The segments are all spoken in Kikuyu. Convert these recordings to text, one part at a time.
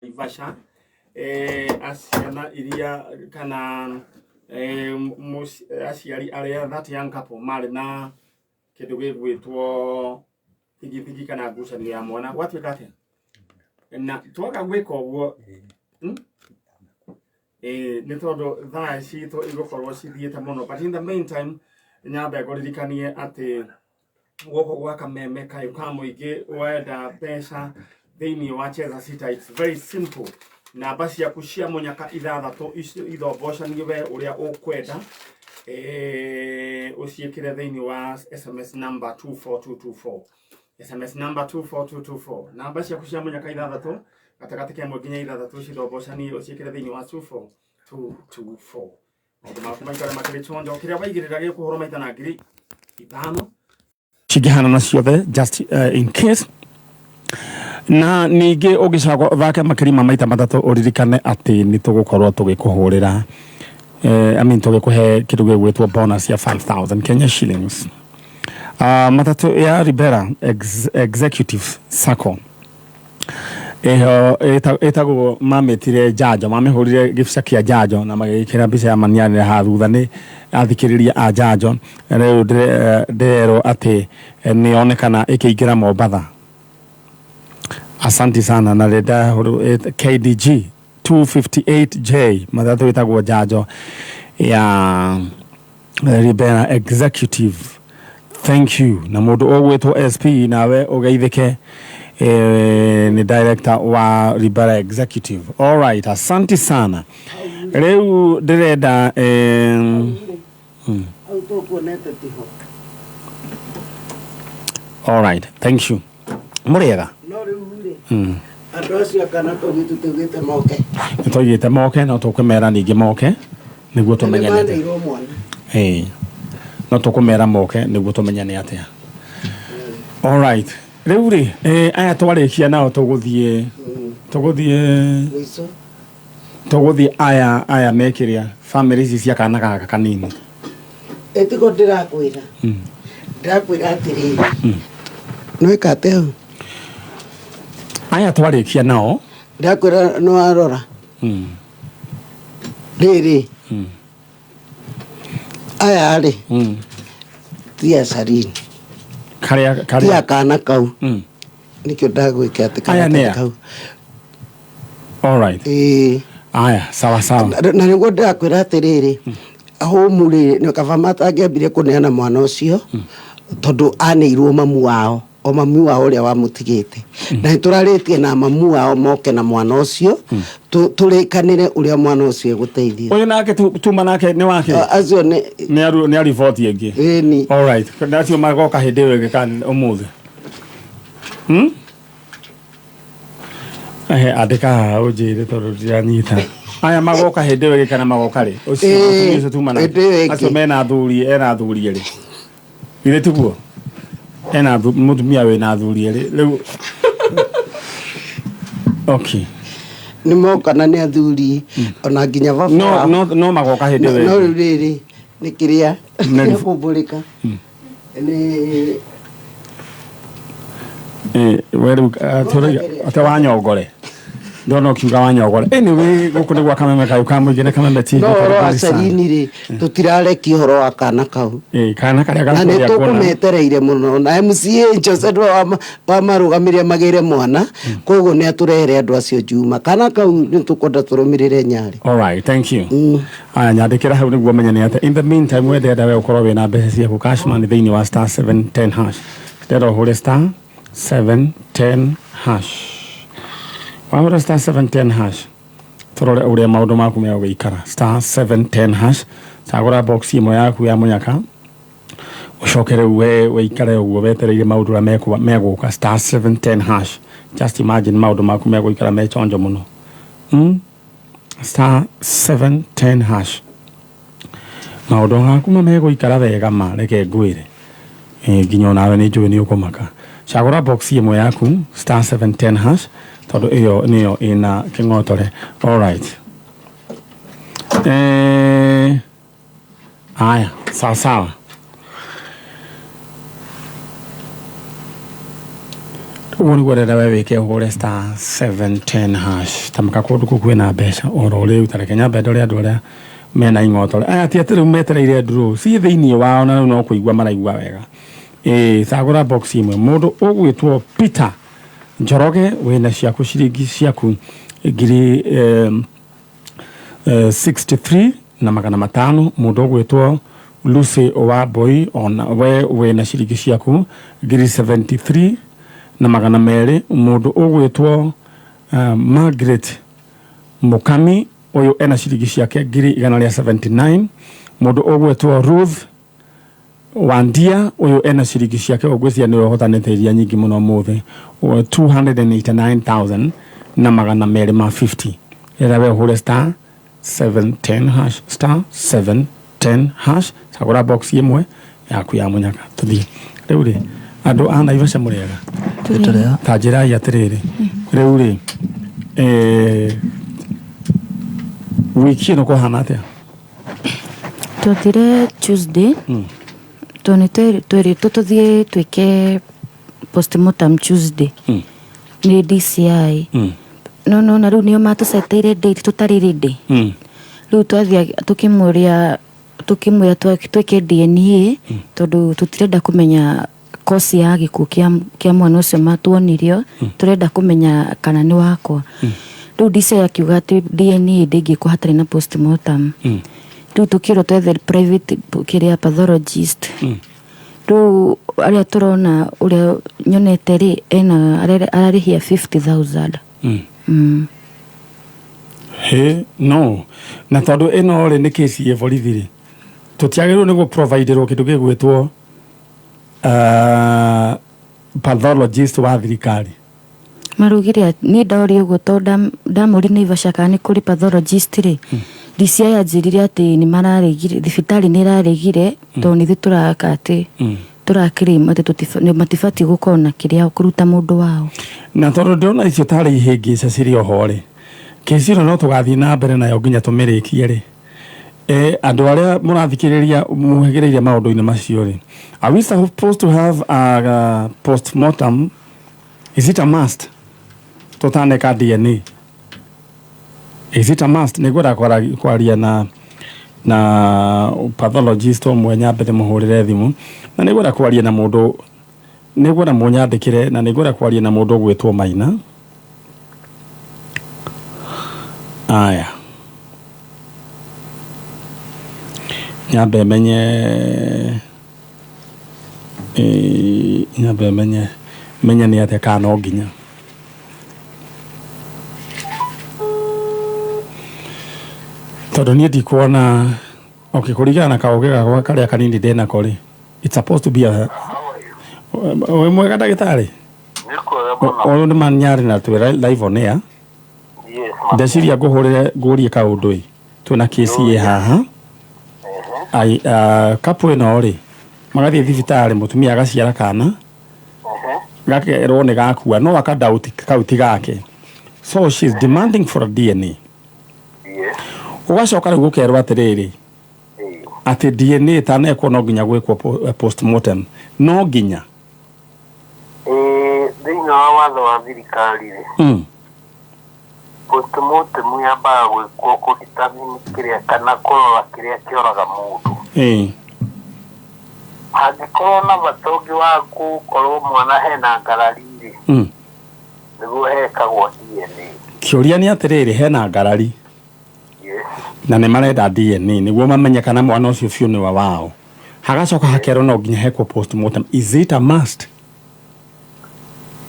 Naivasha ciana iria kana aciari arĩa that young couple marĩ na kĩndũ gĩgwĩtwo tigithigi kana ngucanio ya mwana gwatuĩka atĩa na twaga gwĩka ũguo. Nĩ tondũ thaa citũ igũkorwo cithiĩte mũno, but in the meantime nyambe ngũririkanie atĩ gũkũ gwa Kameme kayũ ka mũingĩ wenda mbeca thĩinĩ wa Cheza Sita, it's very simple. Namba ciaku cia mũnyaka ithathatũ icio ithombocanie we ũrĩa ũkwenda, ũciĩkĩre thĩinĩ wa SMS number 24224, SMS number 24224. Namba ciaku cia mũnyaka ithathatũ gatagatĩ ka ĩmwe nginya ithathatũ cithombocanie ũciĩkĩre thĩinĩ wa 24224. Maũndũ maku maikare makĩrĩ chonjo. Kĩrĩa waigĩrĩra gĩkũhũrwo maita na 5,000 cingĩhanana ciothe, just in case. Na ningĩ ũngĩcagwo ũthake makĩria ma maita matatũ, ũririkane atĩ nĩ tũgũkorwo tũgĩkũhũrĩra, I mean, tũgĩkũhe kĩndũ gĩgwĩtwo bonus ya 5000 Kenya shillings. Matatũ ya Ribera Executive Sacco ĩho ĩtagwo mamĩtire njanjo, mamĩhũrire gĩbica kĩa njanjo na magĩgĩkĩra mbica ya manianĩra haha thutha nĩ athikĩrĩria a njanjo. Rĩu ndĩrerwo atĩ nĩ yonekana ĩkĩingĩra Mombatha. Asanti sana. Na rĩnda KDG 258J matatũ ĩtagwo njanjo ya Ribera Executive. Thank you. Na mũndũ ũgwĩtwo SP nawe ũgeithĩke, nĩ director wa Ribera Executive. All right, asante sana. Rĩu ndĩrenda Hau tũkuonete tiho. All right, thank you. Mũrĩega. No rĩu rĩ, andũ acio akana kau gitũ tugĩte moke. Nĩ twaigĩte moke, no tũkũmera ningĩ moke nĩguo tũmenye nĩ atĩa. Nĩmaneirwo mwana. Ĩĩ. No tũkũmera moke nĩguo tũmenye nĩ atĩa. All right. Rĩu rĩ, aya twarĩkia nao tũgũthiĩ Mũico. Tũgũthiĩ aya mekĩrĩa family ici cia kana gaka kanini. Ĩtigo ndĩrakwĩra. Ndĩrakwĩra atĩrĩrĩ. Nĩwĩka atĩa hau? Aya twarĩkia nao. Ndĩrakwĩra nĩwarora. Rĩrĩ. Aya rĩ. Ti a Sarini. Karĩa Ti karĩa. a kana kau. Nĩkĩo ndagwĩka atĩ Aya kana nĩ a? kau. All right. Ĩĩ. Aya, sawa sawa. Na nĩguo ndĩrakwĩra atĩrĩrĩ, hũmu rĩ, nĩ kaba matangĩambire kũneana mwana ũcio tondũ anĩirwo mamu wao, o mamu wao ũrĩa wamũtigĩte. Na nĩ tũrarĩtie na mamu wao moke na mwana ũcio, tũrĩkanĩre ũrĩa mwana ũcio egũteithio. Ũyũ nake tuma nake nĩ wake? Acio nĩ Nĩ a riboti ĩngĩ. Ĩni. All right. Na acio magoka hĩndĩ ĩyo ĩngĩ kana ũmũthĩ? Ehe, andĩka haha ũnjĩre tondũ ndiranyita. Aya magoka hĩndĩ ĩyo ĩngĩ kana magoka rĩ? Ũcio Ĩĩ, mũtumia ũcio tuma nake. hĩndĩ ĩyo ĩngĩ. Acio mena athuri, ena athuri erĩ. Githĩ tiguo? Ena mũtumia wĩna athuri erĩ. Rĩu Okay. Nĩ moka na nĩ athuri ona nginya baba No wao. no magoka hĩndĩ ĩyo No ĩngĩ. rĩu rĩrĩ nĩ kĩrĩa Nĩ gĩa kũmbũrĩka. Nĩ We rĩu tũrauga atĩ wanyongore. Ndona ũkiuga wanyongore. Anyway, gũkũ nĩ gwa Kameme kayũ ka mũingĩ nĩ Kameme TV. No ũhoro wa Karibuni sana. Sarini rĩ, tũtirarekia ũhoro wa kana kau. Kana karĩa Na nĩ gakũrĩa kuona. tũkũmetereire mũno na MCA Jose nĩwe wamarũgamirie magĩre mwana, koguo nĩ atũrehere andũ acio Juma. Kana kau nĩ tũkwenda tũrũmĩrĩre Nyarĩ. All right, thank you. Aya, nyandĩkĩra hau nĩguo menye nĩ atĩa. In the meantime, we ndĩrenda we ũkorwo wĩna mbeca ciaku cash money thĩinĩ wa star 710 hash. Ndĩrenda ũhũre star 710 hash. Wahũra star 710 hash, tũrore ũrĩa maũndũ maku megũgĩikara. Star 710 hash, cagũra box ĩmwe yaku ya mũnyaka, ũcoke rĩu we wĩikare ũguo wetereire maũndũ ũrĩa megũka. Star 710 hash. Just imagine maũndũ maku megũikara me chonjo mũno. Star 710 hash. Maũndũ maku megũikara wega ma, reke ngwĩre. Nginya onawe nĩ njũĩ nĩ ũkũmaka. Cagũra box ĩmwe yaku star 710 hash tondũ ĩyo nĩyo ĩna kĩng'otore. All right. Aya, sawa sawa. Ũguo nĩguo ũrenda we wĩke ũhũre star 710 hash tamũka kũndũ kũu kwĩna mbeca oro rĩu ta reke nyambe ndore andũ arĩa mena ing'otore aya ti atĩ rĩu metereire draw ciĩ thĩinĩ wao na rĩu no kũigua maraigua wega ĩĩ cagũra box ĩmwe mũndũ ũgwĩtwo Peter Njoroge wĩna ciaku ciringi ciaku ngiri 63 na magana matano mũndũ ũgwĩtwo Lucy Wambui ona we wĩna ciringi ciaku ngiri 73 na magana merĩ mũndũ ũgwĩtwo Margaret Mukami ũyũ ena ciringi ciake ngiri igana rĩa 79 mũndũ ũgwĩtwo Ruth Wandia ũyũ ena ciringi ciake ũgwĩciria nĩwe ũhotanĩte iria nyingĩ mũno ũmũthĩ 289,000 na magana merĩ ma 50 rĩrĩa we ũhũre star 710 hash star 710 hash cagũra box ĩmwe yaku ya mũnyaka tũthiĩ rĩu rĩ andũ a Naivasha mũrĩega Tũrĩa. ta njĩrai atĩrĩrĩ rĩu rĩ wiki ĩno kũhana atĩa Twathire Tuesday tondũ nĩ tweritwo tũthiĩ twĩke postmortem Tuesday nĩ DCI no no na rĩu nĩo matũceteire date tũtarĩ ready rĩu twathiĩ tũkĩmũria tũkĩmwĩra twĩke DNA tondũ tũtirenda kũmenya kosi ya gĩkuũ kĩa mwana ũcio matuonirio tũrenda kũmenya kana nĩ wakwa rĩu DCI akiuga atĩ DNA ndĩngĩkwo hatarĩ na postmortem rĩu tũkĩrwo twethe private kĩrĩa pathologist rĩu arĩa tũrona ũrĩa nyonete rĩ ena ararĩhia 50,000 He no na tondũ ĩno rĩ nĩ kĩci ĩ borithi rĩ tũtiagĩrĩirwo nĩ gũproviderwo kĩndũ gĩgwĩtwo pathologist wa thirikari marugire niĩ ndoria ũguo tondũ ndamũria Naivasha kana nĩ kũrĩ pathologist rĩ DCI anjĩrire atĩ nĩ mararegire thibitarĩ nĩ ĩraregire tondũ nĩ ithuĩ tũraka atĩ tũra-claim atĩ matibatiĩ gũkorwo na kĩrĩa kũruta mũndũ wao na tondũ ndĩrona icio tarĩ ihĩngĩca cirĩ oho rĩ kĩci ĩno no tũgathiĩ na mbere nayo nginya tũmĩrĩkie rĩ andũ arĩa mũrathikĩrĩria mũhĩgĩrĩire maũndũ-inĩ macio rĩ are we supposed to have a postmortem is it a must tũtaneka DNA is it a must nĩ ngwenda kwaria na pathologist ũmwe nyambe ndĩmũhũrĩre thimũ na nĩ ngwenda kwaria na mũndũ nĩ ngwenda mũnyandĩkĩre na nĩ ngwenda kwaria na mũndũ ũgwĩtwo Maina aya nyambe menye nyambe menye menye nĩ atĩa kana no nginya tondũ niĩ ndikuona okay kũringana na kaũgĩ gakwa karĩa kanini ndĩnako rĩ it's supposed to be a wĩ mwega ndagĩtarĩ ũyũ nĩ manyarĩ na twĩ live on air ndeciria ngũhũrĩre ngũrie kaũndũ ĩ twĩna kesi ĩ haha kapu ĩno rĩ magathiĩ thibitarĩ mũtumia agaciara kana gakerwo nĩ gakua no akadauti kau ti gake so she's demanding for a DNA ũgacoka rĩu gũkerwo atĩrĩrĩ atĩ DNA ĩtanekwo no nginya gwĩkwo postmortem no nginya Thĩinĩ wa watho wa thirikari rĩ postmortem yambaga gwĩkwo kũ-determine kĩrĩa kana kũrora kĩrĩa kĩoraga mũndũ hangĩkorwo na bata ũngĩ wa gũkorwo mwana hena ngarari rĩ nĩguo hekagwo DNA kĩũria nĩ atĩrĩrĩ hena ngarari na nĩ marenda DNA nĩguo mamenye kana mwana ũcio biũ nĩwe wao hagacoka hakerwo no nginya hekwo postmortem is it a must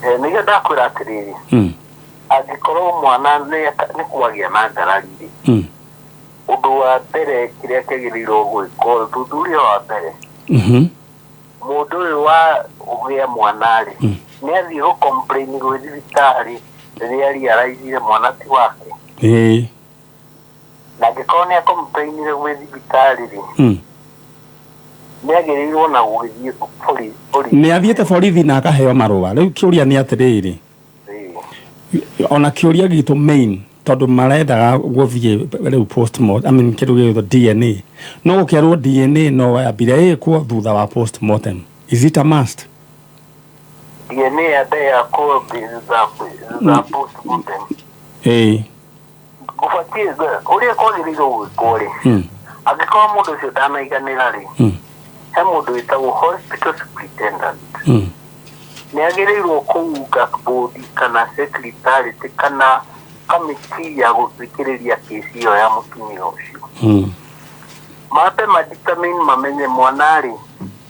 Nĩkĩo ndakwĩra atĩrĩrĩ angĩkorwo mwana nĩ kwagĩa na ngarari rĩ ũndũ wa mbere kĩrĩa kĩagĩrĩirwo gwĩkwo ũthuthuria wa mbere mũndũ ũyũ wa ũgĩa mwana rĩ nĩ athiĩ gũ-complain gwĩ thibitarĩ rĩrĩa realize mwana ti wake na angĩkorwo nĩ a-complainire gwĩ thibitarĩ rĩ nĩ agĩrĩirwo na gũgĩthiĩ borithi nĩ athiĩte borithi na akaheo marũa rĩu kĩũria nĩ atĩrĩrĩ ona kĩũria gitũ main tondũ marendaga gũthiĩ rĩu postmortem I mean kĩndũ gĩgwĩtwo DNA no gũkerwo DNA no yambire ĩkwo thutha wa postmortem is it a must DNA ya mbere ya za postmortem. Gũbatiĩ ũrĩa kwagĩrĩirwo gwĩkwo rĩ, angĩkorwo mũndũ ũcio ndanaiganĩra rĩ, he mũndũ wĩtagwo hospital superintendent. Nĩ agĩrĩirwo kũunga board kana secretariat kana kamĩtĩ ya gũthikĩrĩria kesi ĩyo ya mũtumia ũcio. Mambe madetermine mamenye mwana rĩ,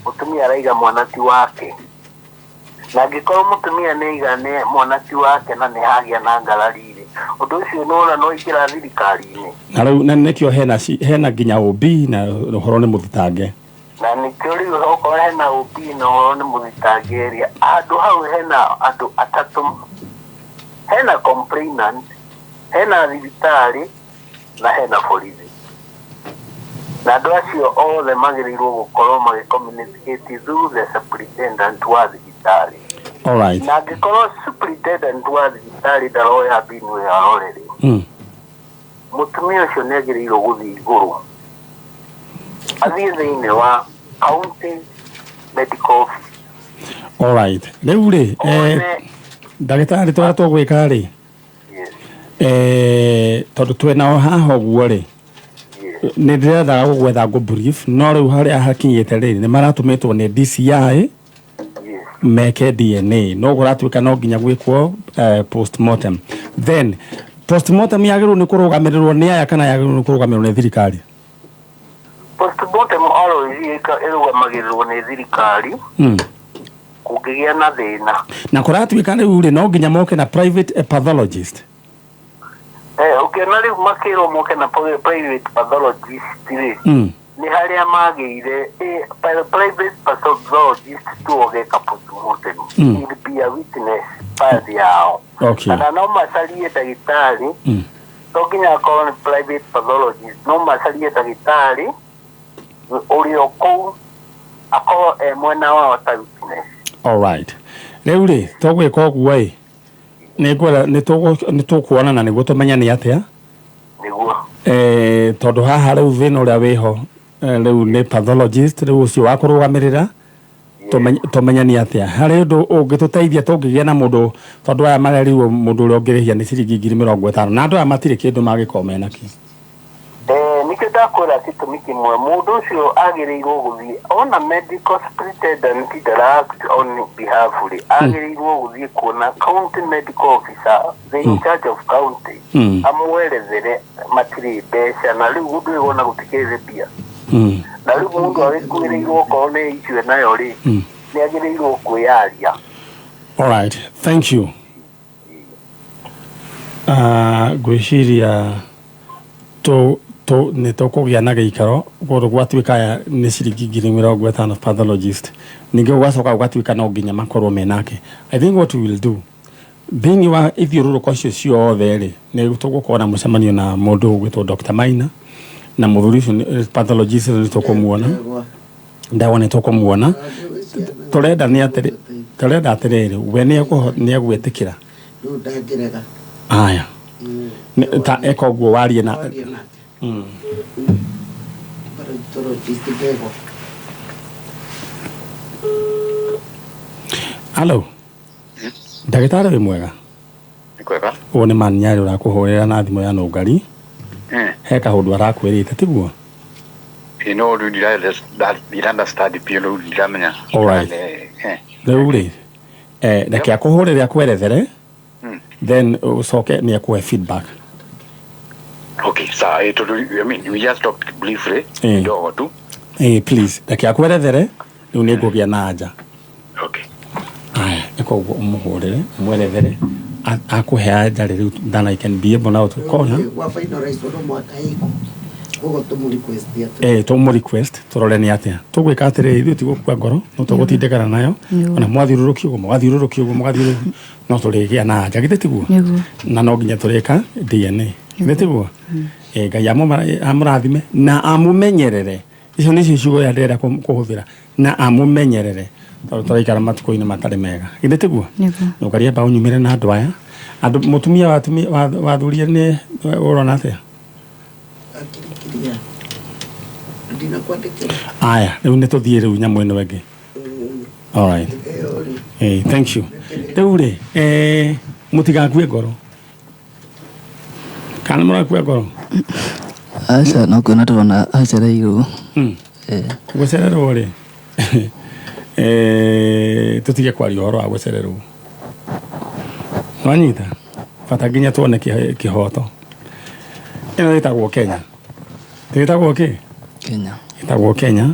mũtumia araiga mwana ti wake. Na angĩkorwo mũtumia nĩ aiga nĩ mwana ti wake na nĩ hagĩa na ngarari rĩ, ũndũ ũcio nĩ no ingĩra thirikari-inĩ. Na rĩu na nĩkĩo hena nginya OB na ũhoro nĩ mũthitange. Na nĩkĩo rĩu okorwo hena OB na ũhoro nĩ mũthitange rĩ, handũ hau hena andũ atatũ, hena complainant, hena thibitarĩ na hena borithi. Na andũ acio othe magĩrĩirwo gũkorwo magĩ-communicate through the superintendent wa thibitarĩ. All right. Na angĩkorwo superintendent wa thibitarĩ ndaroya mbinu ĩyo arore rĩ, mũtumia ũcio nĩ agĩrĩirwo gũthiĩ igũrũ, athiĩ thĩinĩ wa county medical office. All right. Rĩu rĩ, One ndagĩtarĩ tũrĩa tũgwĩka rĩ, tondũ twĩnao haha ũguo rĩ, nĩ ndĩrethaga gũgwetha ngũ brief, no rĩu harĩa hakinyĩte rĩ, nĩ maratũmĩtwo nĩ DCI meke DNA, no kũratuĩka no nginya gwĩkwo postmortem. Then postmortem yagĩrĩirwo nĩ kũrũgamĩrĩrwo nĩ aya kana yagĩrĩirwo nĩ kũrũgamĩrĩrwo nĩ thirikari? Postmortem always ĩrũgamagĩrĩrwo nĩ thirikari kũngĩgĩa na thĩna. Na kũratuĩka rĩu rĩ, no nginya moke na private pathologist. Ũkĩona rĩu makĩrwo moke na private pathologist rĩ, nĩ harĩa magĩire private pathologist tu ogeka postmortem, will be a witness part yao. Kana no macarie ndagĩtarĩ, to nginya akorwo nĩ private pathologist, no macarie ndagĩtarĩ ũrĩ o kũu akorwo e mwena wao ta witness. All right. Rĩu rĩ, tũgwĩka ũguo ĩ, nĩ ngwenda nĩ tũkuonana nĩguo tũmenye nĩ atĩa. Nĩguo. Tondũ haha rĩu thĩna ũrĩa wĩho, rĩu nĩ pathologist rĩu ũcio wa kũrũgamĩrĩra, tũmenye nĩ atĩa. Harĩ ũndũ ũngĩtũteithia tũngĩgĩa na mũndũ, tondũ aya marerirwo mũndũ ũrĩa ũngĩrĩhia nĩ ciringi 50,000, na andũ aya matirĩ kĩndũ mangĩkorwo menakĩo. Nĩkĩo ndakwĩra gĩtũmi kĩmwe, mũndũ ũcio agĩrĩirwo gũthiĩ ona medical superintendent ndara act on behalf rĩ, agĩrĩirwo gũthiĩ kuona county medical officer, the in charge of county, amwerethere matirĩ mbeca, na rĩu ũndũ ũyũ wona gũtikĩrĩ mbia. Na rĩu mũndũ agĩkuĩrĩirwo okorwo nĩ issue nayo rĩ, nĩ agĩrĩirwo kwĩyaria. All right, thank you. Ngwĩciria nĩ tũkũgĩa na gĩikaro kũndũ gwatuĩka aya nĩ ciringi 50,000 pathologist, ningĩ gũgacoka gũgatuĩka no nginya makorwo menake. I think what we will do thĩinĩ wa ithiũrũrũko icio ciothe rĩ, nĩ tũgũkorwo na mũcemanio na mũndũ ũgwĩtwo Dr. Maina na mũthuri ũcio pathologist nĩ tũkũmuona, ndawa nĩ tũkũmuona. Tũrenda nĩ atĩrĩ, tũrenda atĩrĩrĩ, we nĩ egwĩtĩkĩra. Rĩu ndangĩrega. Aya. Ta eka ũguo warie na Warie nake. Pathologist Ndegwa. Hello. Ndagĩtarĩ wĩ mwega? Nĩ kwega. Ũyũ nĩ Maniarĩ ũrakũhũrĩra na thimũ ya Nũngari. He kaũndũ arakwĩrĩte tiguo? Ĩ no rĩu ndira understand biũ, rĩu ndiramenya. All right. Rĩu rĩ, reke akũhũrĩre akwerethere, then ũcoke nĩ ekũhe feedback. Okay, sawa. Tondũ I mean, we just talked briefly kidogo tu. Please, reke akwerethere, rĩu nĩ ngũgĩa na anja. Okay. Aya, ĩka ũguo ũmũhũrĩre, ũmwerethere, akũhe anja rĩ, rĩu then I can be able now to call her. Gwa finalize no mwaka ĩko. Koguo tũmũ request atĩ. Tũmũ request tũrore nĩ atĩa. Tũgwĩka atĩrĩrĩ, ithuĩ tigũkua ngoro, no tũgũtindĩkana nayo. Ona mwathiũrũrũkia ũguo, mũgathiũrũrũkia ũguo, mũgathiũrũrũkia, no tũrĩgĩa na anja, githĩ tiguo? Nĩguo. Na no nginya tũrĩka DNA, githĩ tiguo? Ngai amũrathime na amũmenyerere. Icio nĩcio ciugo iria ndĩrenda kũhũthĩra, na amũmenyerere, tondũ tũraikara matukũ-inĩ matarĩ mega, githĩ tiguo? Nĩguo. Nũkaria mba ũnyumĩre na andũ aya. Andũ, mũtumia wathurie nĩ ũrona atĩa? Akirikiria. Ndinakwandĩkĩra. Aya, rĩu nĩ tũthiĩ rĩu nyamũ ĩno ĩngĩ. All right. Ĩyo rĩ. Thank you. Rĩu rĩ, mũtigakue ngoro. Kana mũrakua ngoro? Aca, no kuona tũrona acereirwo. Gũcererwo rĩ, tũtige kwaria ũhoro wa gũcererwo. Nwanyita? Bata nginya tuone kĩhoto. Ĩno ĩtagwo Kenya. Ĩtagwo kĩ? Kenya. Ĩtagwo Kenya.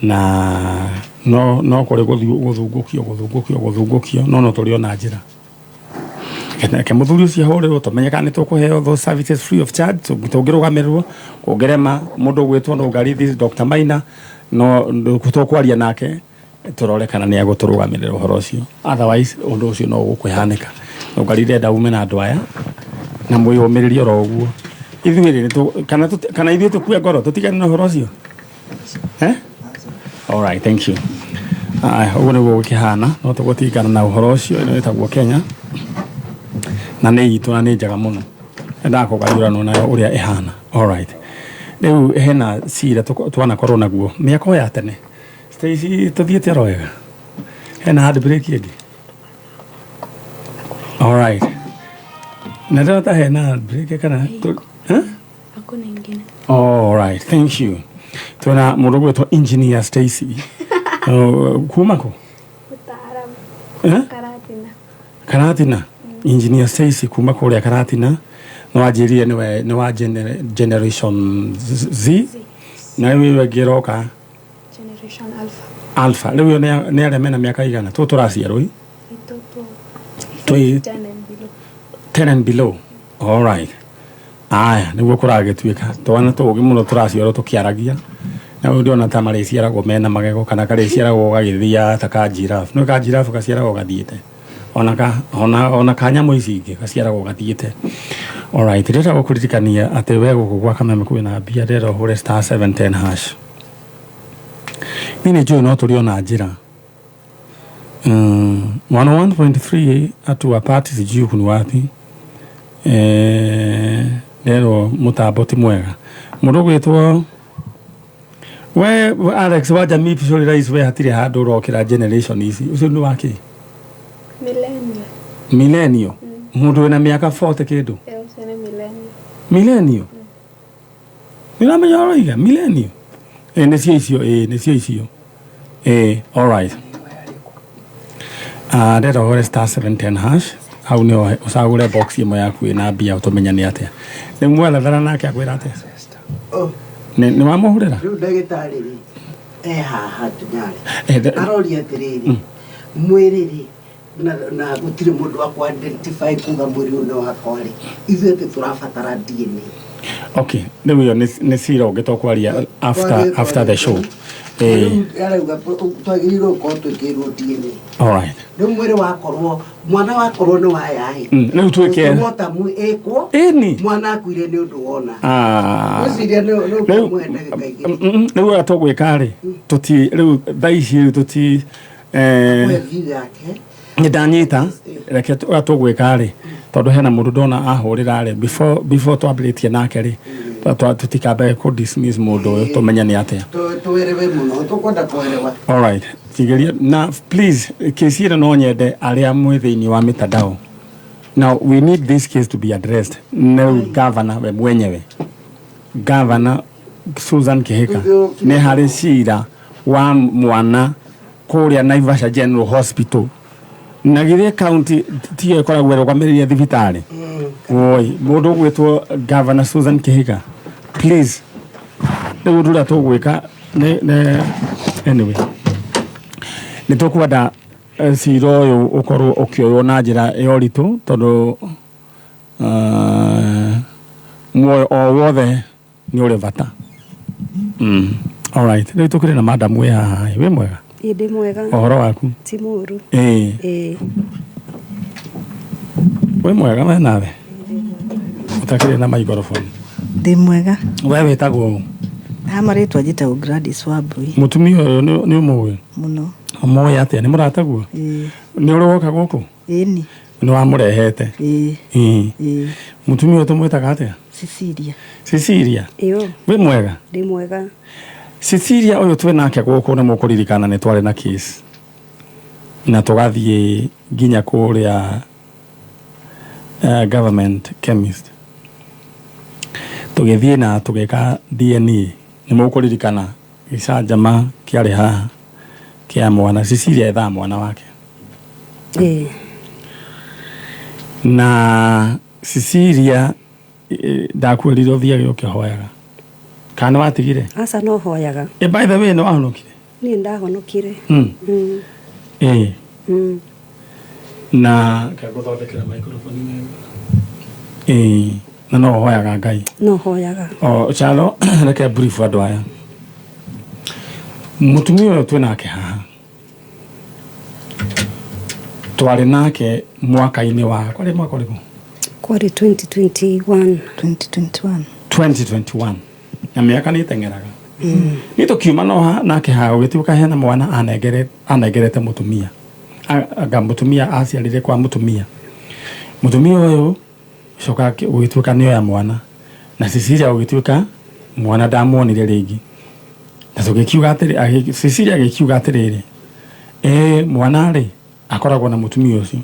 Na no kũrĩ gũthungũkio gũthungũkio gũthungũkio, no tũrĩ ona njĩra. Reke mũthuri ũcio ahũrĩrwo tũmenye kana nĩ tũkũheo those services free of charge, tũngĩrũgamĩrĩrwo kũngĩrema mũndũ ũgwĩtwo Nũngarithi Dr. Maina, no tũkwaria nake tũrore kana nĩ egũtũrũgamĩrĩra ũhoro ũcio, otherwise ũndũ ũcio no ũgũkũhanĩka. Nũngari ndenda ume na andũ aya na mwĩyũmĩrĩrie oro ũguo. Ithuĩ rĩ, kana ithuĩ tũkue ngoro tũtigane na ũhoro ũcio? All right, thank you. Aya, ũguo nĩguo gũkĩhana, no tũgũtingana na ũhoro ũcio. Ĩno ĩtagwo Kenya na nĩ itũ na nĩ njega mũno, endaga kũgayũranwo nayo ũrĩa ĩhana. All right, rĩu hena cira twanakorwo naguo mĩaka o ya tene. Stacy, tũthiĩte oro wega, hena hand break ĩngĩ. All right, na ndĩrona ta hena hand break kana? Hakuna ingine. All right, thank you. Twina mũndũ ũgwĩtwo Engineer Stacy. Kuma kũ? Mtaalamu. Karatina. Karatina. Engineer Stacy kuma kũrĩa Karatina. No wanjĩrire nĩwe nĩ wa generation Z. Na rĩu ĩyo ĩngĩ ĩroka Generation Alpha. Alpha. Rĩu ĩyo nĩ arĩa mena mĩaka igana. Tũ tũraciarwo i? Itoto. 10 and below. 10 and below. All right. Aya, nĩguo kũragĩtuĩka twana tũũgĩ mũno tũraciarwo tũkĩaragia, na rĩu ndĩrona ta marĩciaragwo mena magego kana karĩciaragwo gagĩthiaga ta ka giraffe. Nĩ ka giraffe gaciaragwo gathiĩte, ona ka ona ka nyamũ ici ingĩ gaciaragwo gathiĩte. Alright, ndĩrenda gũkũririkania atĩ we gũkũ gwa Kameme kwĩna mbia, ndĩrenda ũhũre star 710 hash. Niĩ nĩ njũĩ no tũrĩ ona njĩra. 101.3 hatuwapati, sijui huku ni wapi. Rero mutambo ti mwega. Mũndũ ũgwĩtwo we Alex wa Jamii Pishori Rais, we hatirĩ handũ ũrokĩra generation ici, ũcio nĩ wakĩ? Millennial. Millennial. Mũndũ wĩna mĩaka 40 kĩndũ. Ũcio nĩ millennial. Millennial. Nĩũramenya ũroiga millennial? Nĩcio icio, nĩcio icio. All right. Ndĩrenda ũhũre star 710 hash, hau nĩho ũcagũre box ĩmwe yaku ĩna mbia ũtũmenye nĩ atĩa. Rĩu mwethethera nake akwĩra atĩa? Nĩ wamũhũrĩra? Rĩu ndagĩtarĩ rĩ, haha tunyarĩ. Aroria atĩrĩrĩ, mwĩrĩ rĩ, na gũtirĩ mũndũ wa kũ-identify kuga mwĩrĩ ũyũ nĩ wakwa rĩ, ithuĩ atĩ tũrabatara DNA. Okay, rĩu ĩyo nĩ cira ũngĩ tũkwaria after the show. Arauga twagĩrĩirwo gũkorwo twĩkĩirwo DNA. All right. Rĩu mwĩrĩ wakorwo, mwana wakorwo nĩ waya ĩ. Rĩu twĩke. Postmortem ĩkwo. Ĩni. Mwana akuire nĩ ũndũ wona. Ngwĩciria nĩ ũkũmũhe ndagĩka igĩrĩ. Rĩu ũrĩa tũgwĩka rĩ, tũti rĩu thaa ici rĩu tũti Kũhe view yake. Nĩ ndanyita, reke ũrĩa tũgwĩka rĩ, tondũ hena mũndũ ndona ahũrĩra rĩ, before twambĩrĩtie nake rĩ, tũtikambe kũ dismiss mũndũ ũyũ, tũmenye nĩ atĩa. Tũerewe mũno, tũkwenda kũerewa. All right, tigeria na please, kesi ĩno no nyende arĩa mwĩ thĩinĩ wa mitandao. Now we need this case to be addressed. Nĩ governor we mwenyewe, Governor Susan Kihika, nĩ harĩ cira wa mwana kũrĩa Naivasha General Hospital, na githĩ county tiyo ĩkoragwo ĩrũgamĩrĩire thibitarĩ? Woi, mũndũ ũgwĩtwo Governor Susan Kihika, please, rĩu ũndũ ũrĩa tũgwĩka nĩ anyway, nĩ tũkwenda cira ũyũ ũkorwo ũkĩoywo na njĩra ya ũritũ, tondũ muoyo o wothe nĩ ũrĩ bata. Alright, rĩu tũkĩrĩ na madam wĩ haha. Wĩ mwega? Ĩ, ndĩ mwega. Ũhoro waku? Ti mũru. Wĩ mwega we nawe? Ũtakĩrĩ na microphone. Ndĩ mwega. We wĩtagwo ũ? Ha marĩtwa njĩtagwo Gladys Wambui. Mũtumia ũyũ nĩ ũmũĩ? Mũno. Ũmũĩ atĩa? Nĩ mũrataguo? Ĩĩ. Nĩ ũrĩ woka gũkũ? Ĩni. Nĩ wamũrehete? Ĩĩ. Ĩĩ. Mũtumia ũyũ tũmwĩtaga atĩa? Cecilia. Cecilia. Ĩyo. Wĩ mwega? Ndĩ mwega. Cecilia ũyũ twĩ nake gũkũ nĩ mũkũririkana nĩ twarĩ na case. Na tũgathiĩ nginya kũrĩa government chemist, tũgĩthiĩ na tũgĩka DNA. Nĩ mũkũririkana gĩcanjama kĩarĩ haha kĩa mwana Cecilia ethaga mwana wake. Na Cecilia, ndakwĩrire ũthiage ũkĩhoyaga, kana nĩ watigire? Aca, no hoyaga. By the way, nĩ wahonokire? Niĩ ndahonokire. Na kagũthondekera microphone wega. Na no hoyaga Ngai? No hoyaga. O Chalo, reke brief andũ aya. Mũtumia ũyũ twĩ nake haha, twarĩ nake mwaka-inĩ wa, kwarĩ mwaka ũrĩkũ? Kwarĩ 2021. 2021. 2021, na mĩaka nĩ ĩteng'eraga. Nĩ tũkiuma no nake haha, gũgĩtuĩka hena mwana anengerete mũtumia. Anga mũtumia aciarire kwa mũtumia. Mũtumia ũyũ coka gũgĩtuĩka nĩoya mwana, na Cecilia gũgĩtuĩka mwana ndamuonire rĩngĩ. Na tũgĩkiuga atĩrĩ, Cecilia agĩkiuga atĩrĩrĩ, mwana rĩ akoragwo na mũtumia ũcio.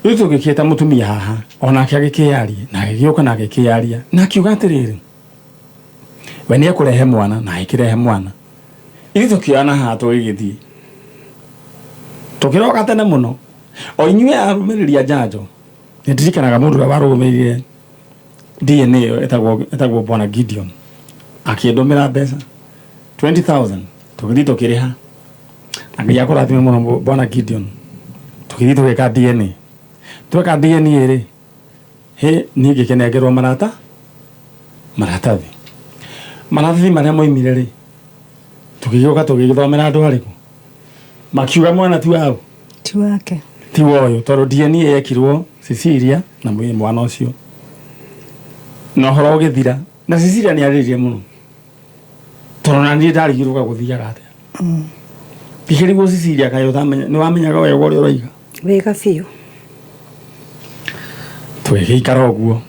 Rĩu tũgĩkĩta mũtumia haha, onake agĩkĩaria, na agĩgĩũka na agĩkĩaria, na akiuga atĩrĩrĩ, we nĩ ekũrehe mwana, na agĩkĩrehe mwana. Ithuĩ tũkĩoyana haha, tũgĩgĩthiĩ tũkĩroka tene mũno. O inyuĩ arũmĩrĩri a njanjo, nĩ ndirikanaga mũndũ ũrĩa warũmĩrĩire DNA ĩyo etagwo Bwana Gideon, akĩndũmĩra mbeca 20,000, tũgĩthiĩ tũkĩrĩha. Na Ngai akũrathime mũno, Bwana Gideon. Tũgĩthiĩ tũgĩka DNA. Tweka DNA rĩ, he niĩ ngĩkĩnengerwo maratathi marĩa moimire rĩ, tũgĩgĩũka tũgĩgĩthomera andũ arĩkũ makiuga mwana ti wao. Ti wake. Ti woyũ, tondũ DNA yekirwo Cecilia na mwana ũcio, na ũhoro ũgĩthira. Na Cecilia nĩ arĩrire mũno, tondũ na niĩ ndarigirwo gũthiaga atĩa. Ngĩkĩrigwo, Cecilia, kaĩ ũtamenya nĩ wamenyaga wega ũrĩa ũroiga? Wega biũ. Tũgĩgĩikara ũguo.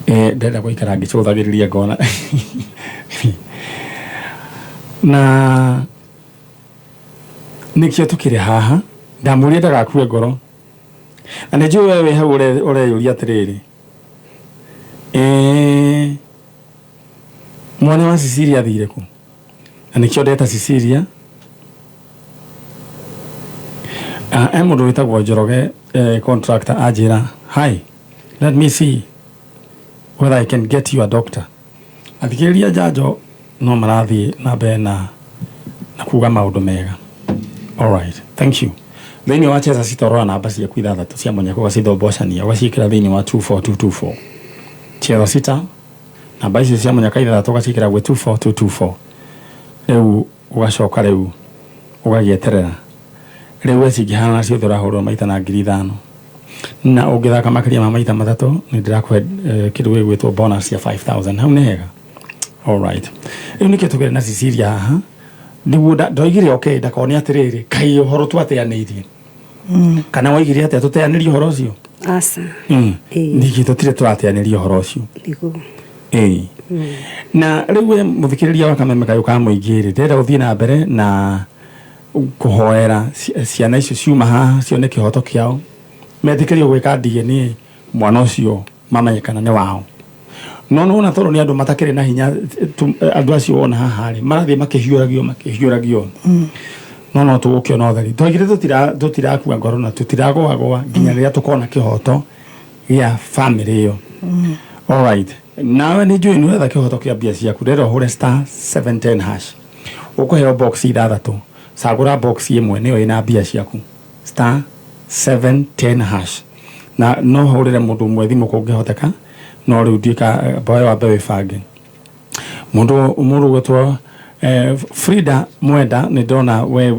Ndĩrenda gũikara ngĩcũthagĩrĩria ngona na nĩkĩo tũkĩrĩ haha. Ndamũria ndagakue ngoro, na nĩ njũĩ we wĩ hau ũreyũria atĩrĩrĩ, mwana wa Cecilia athire kũ? Na nĩkĩo ndeta Cecilia. E mũndũ wĩtagwo Njoroge, contractor, anjĩra, "Hi, let me see whether I can get you a doctor." Athikĩrĩria njanjo no marathiĩ na mbere na kuga maũndũ mega. Alright, thank you. Thĩinĩ wa cheza sita, rora namba ciaku ithathatũ cia mũnyaka, ũgacithombocania, ũgaciĩkĩra thĩinĩ wa 24224. Cheza sita, namba icio cia mũnyaka ithathatũ ũgaciĩkĩra gwĩ 24224. Rĩu ũgacoka rĩu ũgagĩeterera. Rĩu we cingĩhana ciothe, ũrahũrwo maita na 5,000, na ũngĩthaka makĩria ma maita matatũ, nĩ ndĩrakũhe kĩndũ gĩgwĩtwo bonus ya 5000. Hau nĩ hega. Alright, rĩu nĩkĩo tũkĩrĩ na Cecilia haha, nĩguo ndoigire okay, ndakone atĩrĩrĩ, kaĩ ũhoro twateanĩirie, kana waigire atĩa tũteanĩrie ũhoro ũcio? Aca. Ningĩ tũtirĩ tũrateanĩria ũhoro ũcio. Nĩguo. Ĩĩ, na rĩu we mũthikĩrĩria wa Kameme Kayũ ka Mũingĩ rĩ, ndĩrenda gũthiĩ na mbere na kũhoera ciana icio ciuma haha cione kĩhoto kĩao, metĩkĩrio gwĩka DNA, mwana ũcio mamenye kana nĩ wao. No nĩwona, tondũ nĩ andũ matakĩrĩ na hinya, andũ acio wona haha rĩ, marathiĩ makĩhiũragio makĩhiũragio, no tũgũkĩona ũtheri. Twaigire tũtirakua ngoro na tũtiragũagũa nginya rĩrĩa tũkona kĩhoto gĩa family ĩyo. Alright, nawe nĩ njũĩ nĩ ũretha kĩhoto kĩa mbia ciaku. Ndĩrenda ũhũre star 710 hash, ũkũheo box ithathatũ, cagũra box ĩmwe, nĩyo ĩna mbia ciaku. Star 710 hash. Na no hũrĩre mũndũ ũmwe thimũ kũngĩhoteka, no rĩu ndiũka mboe, wambe wĩbange. Mũndũ ũgwĩtwo Frida Mwenda, nĩ ndona we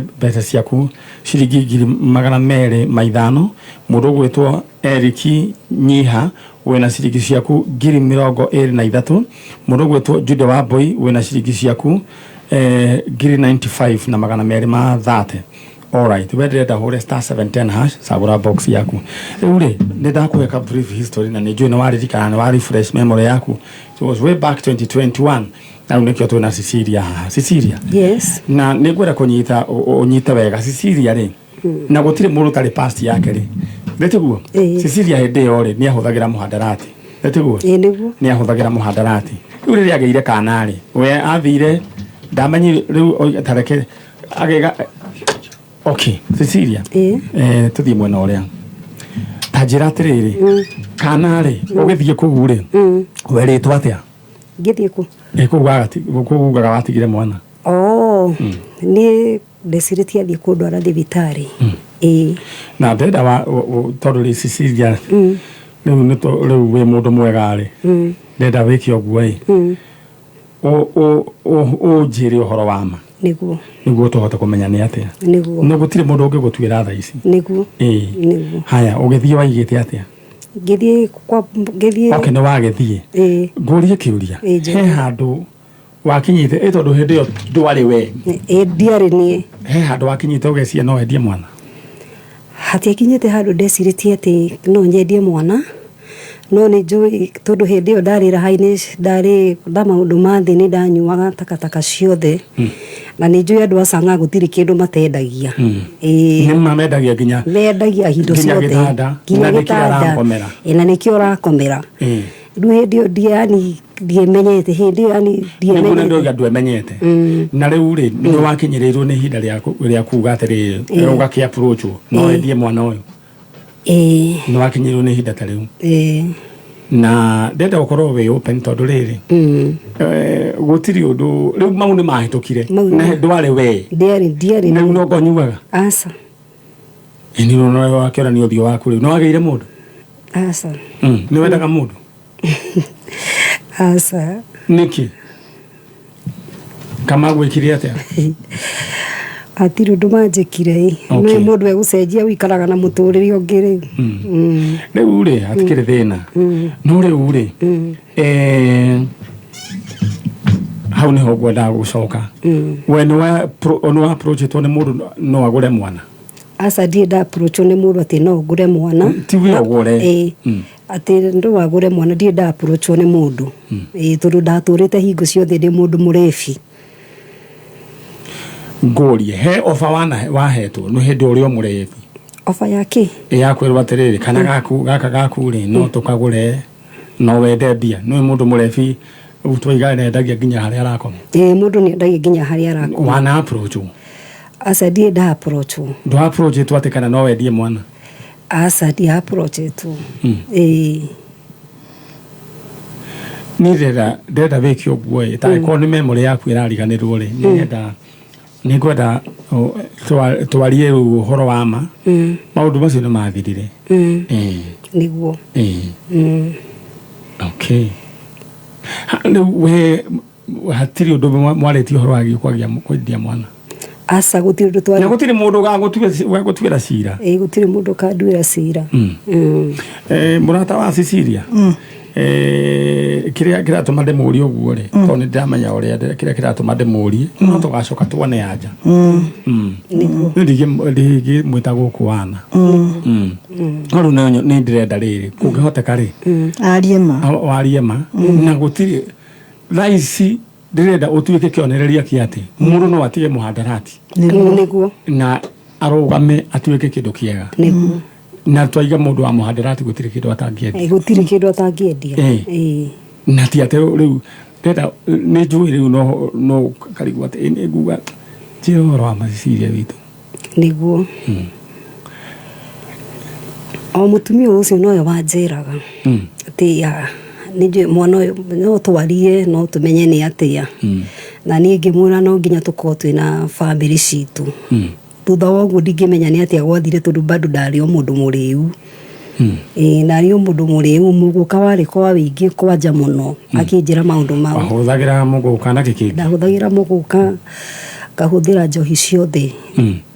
mbeca ciaku ciringi 205,000. Mũndũ ũgwĩtwo Eric Nyiha, wĩna ciringi ciaku 23,000. Mũndũ ũgwĩtwo Jude Wambui, wĩna ciringi ciaku 95,230. Alright, we ndĩrenda hũre star 710 hash cagũra box yaku. Rĩu rĩ, nĩ ndakũhe ka brief history na nĩ njũĩ nĩ waririkana, nĩ wa refresh memory yaku. It was way back 2021. Na rĩu nĩkĩo twĩna Cecilia haha. Cecilia. Yes. Na nĩ ngwenda kũnyita ũnyite wega Cecilia rĩ. Na gũtirĩ mũndũ ũtarĩ past yake rĩ. Nĩ tiguo? Ĩĩ. Cecilia hĩndĩ ĩyo rĩ, nĩ ahũthagĩra mũhandarati. Nĩ tiguo? Ĩĩ nĩguo. Nĩ ahũthagĩra mũhandarati. Rĩu rĩrĩa agĩire kana rĩ, we athire ndamenyire rĩu tareke agĩga. Okay, Cecilia. Ĩĩ. Tũthiĩ mwena ũrĩa. Ta njĩra atĩrĩrĩ, kana rĩ, ũgĩthiĩ kũu rĩ, werĩtwo atĩa? Ngĩthiĩ kũ? Kũu ugaga watigire mwana. Oh, niĩ ndecirĩtie athiĩ kũndwara thibitarĩ. Ĩĩ. Na ndĩrenda tondũ rĩ Cecilia, rĩu rĩu wĩ mũndũ mwega rĩ, ndĩrenda wĩke ũguo ĩ. Ũnjĩre ũhoro wa ma. Nĩguo. Nĩguo tũhote kũmenya nĩ atĩa. Nĩguo. No gũtirĩ mũndũ ũngĩgũtuĩra thaa ici. Nĩguo. Ĩĩ. Nĩguo. Haya, ũgĩthiĩ waigĩte atĩa? Ngĩthiĩ kwa ngĩthiĩ. Okay, nĩ wagĩthiĩ. Ĩĩ. Ngũrie kĩũria. Ĩĩ, njũrie. He handũ wakinyĩte ĩ tondũ hĩndĩ ĩyo ndwarĩ we. Ĩĩ, ndiarĩ niĩ. He handũ wakinyĩte ũgeciria no wendie mwana? Hatiakinyĩte handũ ndecirĩtie atĩ no nyendie mwana. No nĩ njũĩ tondũ hĩndĩ ĩyo ndarĩ raha-inĩ, ndarĩ na maũndũ ma thĩ, nĩ ndanyuaga takataka ciothe. Na nĩ njũĩ andũ a Sang'a gũtirĩ kĩndũ matendagia. Ĩĩ. Nĩ ma mendagia nginya Mendagia indo nginya ciothe. gĩtanda, Nginya na nĩkĩo gĩtanda. arakomera. Ĩĩ, na nĩkĩo ũrakomera. Ĩĩ. Rĩu hĩndĩ ĩyo ndiemenyete, hĩndĩ ĩyo yani Nĩguo ndiemenyete. nĩndoiga ndwemenyete. Na rĩu rĩ, nĩ wakinyĩrĩirwo nĩ ihinda rĩa kuga atĩrĩrĩ, ũgakĩ approach no wendie mwana ũyũ. Ĩĩ. Nĩ wakinyĩrĩirwo nĩ ihinda ta rĩu. Ĩĩ. Na ndĩrenda gũkorwo wĩ open tondũ rĩrĩ, gũtirĩ ũndũ rĩu mau nĩ mahĩtũkire. Mau nĩ Na ndwarĩ we. Ndiarĩ. Rĩu no ngonyuaga. Aca. Ĩĩ, nĩ ũrona wakĩonania ũthiũ waku rĩu. Nĩ wagĩire mũndũ? Aca. Nĩ wendaga mũndũ? Aca. Nĩkĩ? Kama gwĩkire atĩa? Hatirĩ ũndũ manjĩkire ĩ. Okay. Nĩ mũndũ egũcenjia ũikaraga na mũtũrĩre ũngĩ rĩu. Rĩu rĩ, hatikĩrĩ thĩna. No rĩu rĩ, hau nĩho ngwendaga gũcoka. We nĩ wa approachĩtwo nĩ mũndũ no agũre mwana? Aca, ndirĩ nda approachwo nĩ mũndũ atĩ no ngũre mwana. Ti we ũgũre. Ĩĩ. Atĩ no agũre mwana, ndirĩ nda approachwo nĩ mũndũ. Ĩĩ, tondũ ndatũrĩte hingo ciothe ndĩ mũndũ mũrebi. Ngũrie, he ofa wahetwo nĩ hĩndĩ ũrĩa mũrebi? Ofa ya kĩ? Ya kwĩrwo atĩrĩrĩ, kana gaka gaku rĩ, no tũkagũre, no wende mbia. Nĩ mũndũ mũrebi, twaiga nĩendagia nginya harĩa arakoma. Ĩĩ, mũndũ nĩendagia nginya harĩa arakoma. Wana approach? Aca, ndirĩ nda approach. Ndwa approach atĩ kana no wendie mwana? Aca, ndia approach-ĩtwo. Ĩĩ. Niĩ ndĩrenda wĩke ũguo ĩ, ta angĩkorwo nĩ memory yaku ĩrariganĩrwo rĩ, nĩngwenda twarie rĩu ũhoro wa ma. Maũndũ macio nĩ mathirire. Nĩguo. Okay. Rĩu we hatirĩ ũndũ mwarĩtie ũhoro wa kwagia kwendia mwana? Aca, gũtirĩ ũndũ twarĩ. Na gũtirĩ mũndũ ũgagũtuĩra cira? Ĩĩ, gũtirĩ mũndũ ũkanduĩra cira. Mũrata wa Cecilia, kĩrĩa kĩratũma ndĩmũrie ũguo rĩ, tondũ nĩ ndĩramenya ũrĩa kĩrĩa kĩratũma ndĩmũrie, no tũgacoka tuone anja. Nĩguo. Nĩ ndingĩmwĩta gũkũ wana. No rĩu nĩ ndĩrenda rĩrĩ, kũngĩhoteka rĩ, Arie ma. Warie ma. Na gũtirĩ thaa ici ndĩrenda ũtuĩke kĩonereria kĩa atĩ mũndũ no atige mũhandarati. Nĩguo. Na arũgame atuĩke kĩndũ kĩega. Nĩguo. Na twaiga mũndũ wa mũhandarati gũtirĩ kĩndũ atangĩendia. Gũtirĩ kĩndũ atangĩendia. Na ti atĩ rĩu ndĩrenda nĩ njũĩ rĩu no karigwo atĩ nĩ nguga njĩra ũhoro wa Cecilia witũ. Nĩguo. O mũtumia ũcio nowe wanjĩraga atĩ nĩ njũĩ mwana ũyũ no twarie no tũmenye nĩ atĩa. Na niĩ ngĩmwĩra no nginya tũkorwo twĩna bamĩrĩ citũ. Thutha wa ũguo ndingĩmenya nĩ atĩa gwathire tondũ bado ndarĩ o mũndũ mũrĩu. Ĩĩ, ndarĩ o mũndũ mũrĩu, mũgũka warĩ kwa wĩingĩ kwanja mũno, akĩnjĩra maũndũ mau. Wahũthagĩra mũgũka na kĩkĩngĩ? Ndahũthagĩra mũgũka, ngahũthĩra njohi ciothe.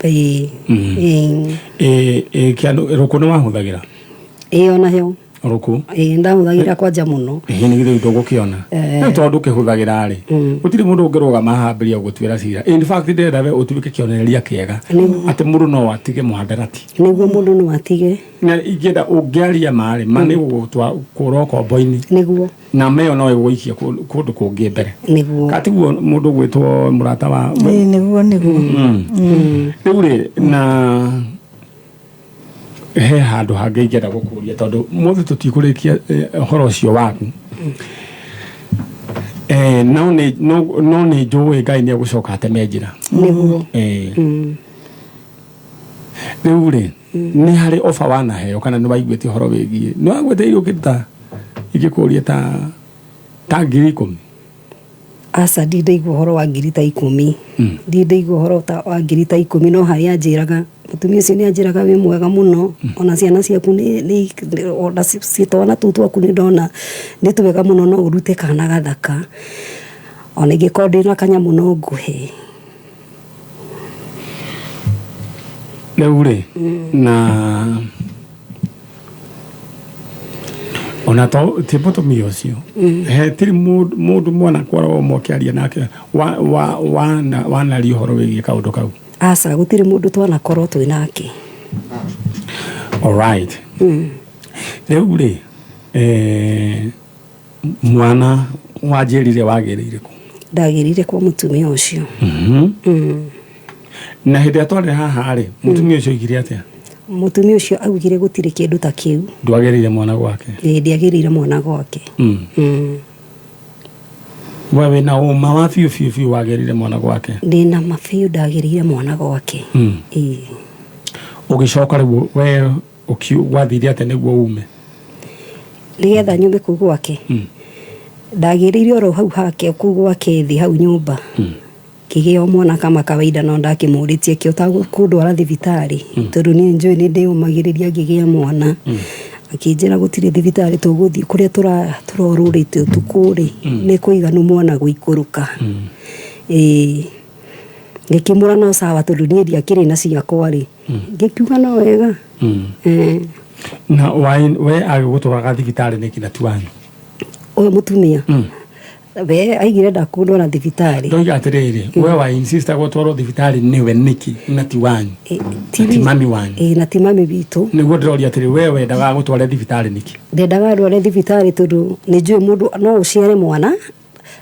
Ĩĩ. Ĩĩ. Ĩĩ, rũkũ nĩ wahũthagĩra? Ĩĩ, onayo. Oro kũu. Ĩĩ, ndahũthagĩra kwanja mũno. Ĩhĩ, nĩ githĩ ndũgũkĩona. Rĩu tondũ ndũkĩhũthagĩra rĩ, gũtirĩ mũndũ ũngĩrũgama haha ambĩrĩria gũgũtuĩra cira. In fact ndĩrenda we ũtuĩke kĩonereria kĩega atĩ mũndũ no atige mũhandarati. Nĩguo, mũndũ no atige. Na ingĩenda ũngĩaria ma rĩ, ma nĩ gũgũtwara kũra ũkombo-inĩ. Nĩguo. Na ma ĩyo no ĩgũgũikia kũndũ kũngĩ mbere. Nĩguo. Katiguo mũndũ ũgwĩtwo mũrata wa Ĩĩ, nĩguo nĩguo. Rĩu rĩ, na he handũ hangĩ ingĩenda gũkũria tondũ mũthĩ tũtikũrĩkia ũhoro ũcio waku. No nĩ no nĩ njũĩ Ngai nĩ egũcoka ateme njĩra. Nĩguo. Rĩu rĩ, nĩ harĩ oba wanaheo kana nĩ waiguĩte ũhoro wĩgiĩ nĩ waiguĩte irio kĩndũ ta ingĩkũria ta 10,000? Aca, ndindaigua ũhoro wa 10,000. Ndindaigua ũhoro ta wa 10,000, no harĩa anjĩraga mũtumia ũcio nĩ anjĩraga wĩ mwega mũno, ona ciana ciaku nĩ ona twana tũu twaku nĩ ndona nĩ twega mũno, no ũrute kana gathaka, ona ingĩkorwo ndĩna kanyamũ no ngũhe. Rĩu rĩ, na ona to ti mũtumia ũcio, he tiri mũndũ mwana kwarwo ũmwe ũkĩaria nake wanaria ũhoro wĩgiĩ kaũndũ kau? Aca, gũtirĩ mũndũ twanakorwo twĩ nake. Alright. Rĩu rĩ, mwana wanjĩrire wagĩrĩire kũ? Ndagĩrire kwa mũtumia ũcio. Na hĩndĩ ĩrĩa twarĩ haha rĩ, mũtumia ũcio oigire atĩa? Mũtumia ũcio augire gũtirĩ kĩndũ ta kĩu. Ndwagĩrĩire mwana gwake? Ĩĩ, ndiagĩrĩire mwana gwake. We wĩna ũma wa biũ biũ biũ wagĩrĩire mwana gwake? Ndĩna ma biũ ndagĩrĩire mwana gwake. Ĩĩ. Ũgĩcoka rĩu we gwathire atĩa nĩguo ume? Nĩgetha nyume kũu gwake, ndagĩrĩire oro hau hake kũu gwake thĩ hau nyũmba, ngĩgĩa o mwana kama kawaida, no ndakĩmũrĩtie kĩo ta kũndwara thibitarĩ, tondũ niĩ njũĩ nĩ ndĩyũmagĩrĩria ngĩgĩa mwana. Akĩnjĩra gũtirĩ thibitarĩ tũgũthiĩ, kũrĩa tũrorũrĩte ũtukũ rĩ, nĩ kũiganu mwana gũikũrũka. Ĩĩ, ngĩkĩmũra no sawa, tondũ niĩ ndiakĩrĩ na ciakwa rĩ, ngĩkiuga no wega. Na we agĩgũtwaraga thibitarĩ nĩkĩ na ti wanyu? Ũyũ mũtumia we aigire ndakũndwara thibitarĩ. Ndoiga atĩrĩrĩ, we wa insista gũtwarwo thibitarĩ nĩwe nĩkĩ na ti wanyu? Na ti mami wanyu? Ĩĩ, na ti mami witũ. Nĩguo ndĩroria atĩrĩ, we wendaga gũtware thibitarĩ nĩkĩ? Ndendaga ndware thibitarĩ tondũ nĩ njũĩ mũndũ no ũciare mwana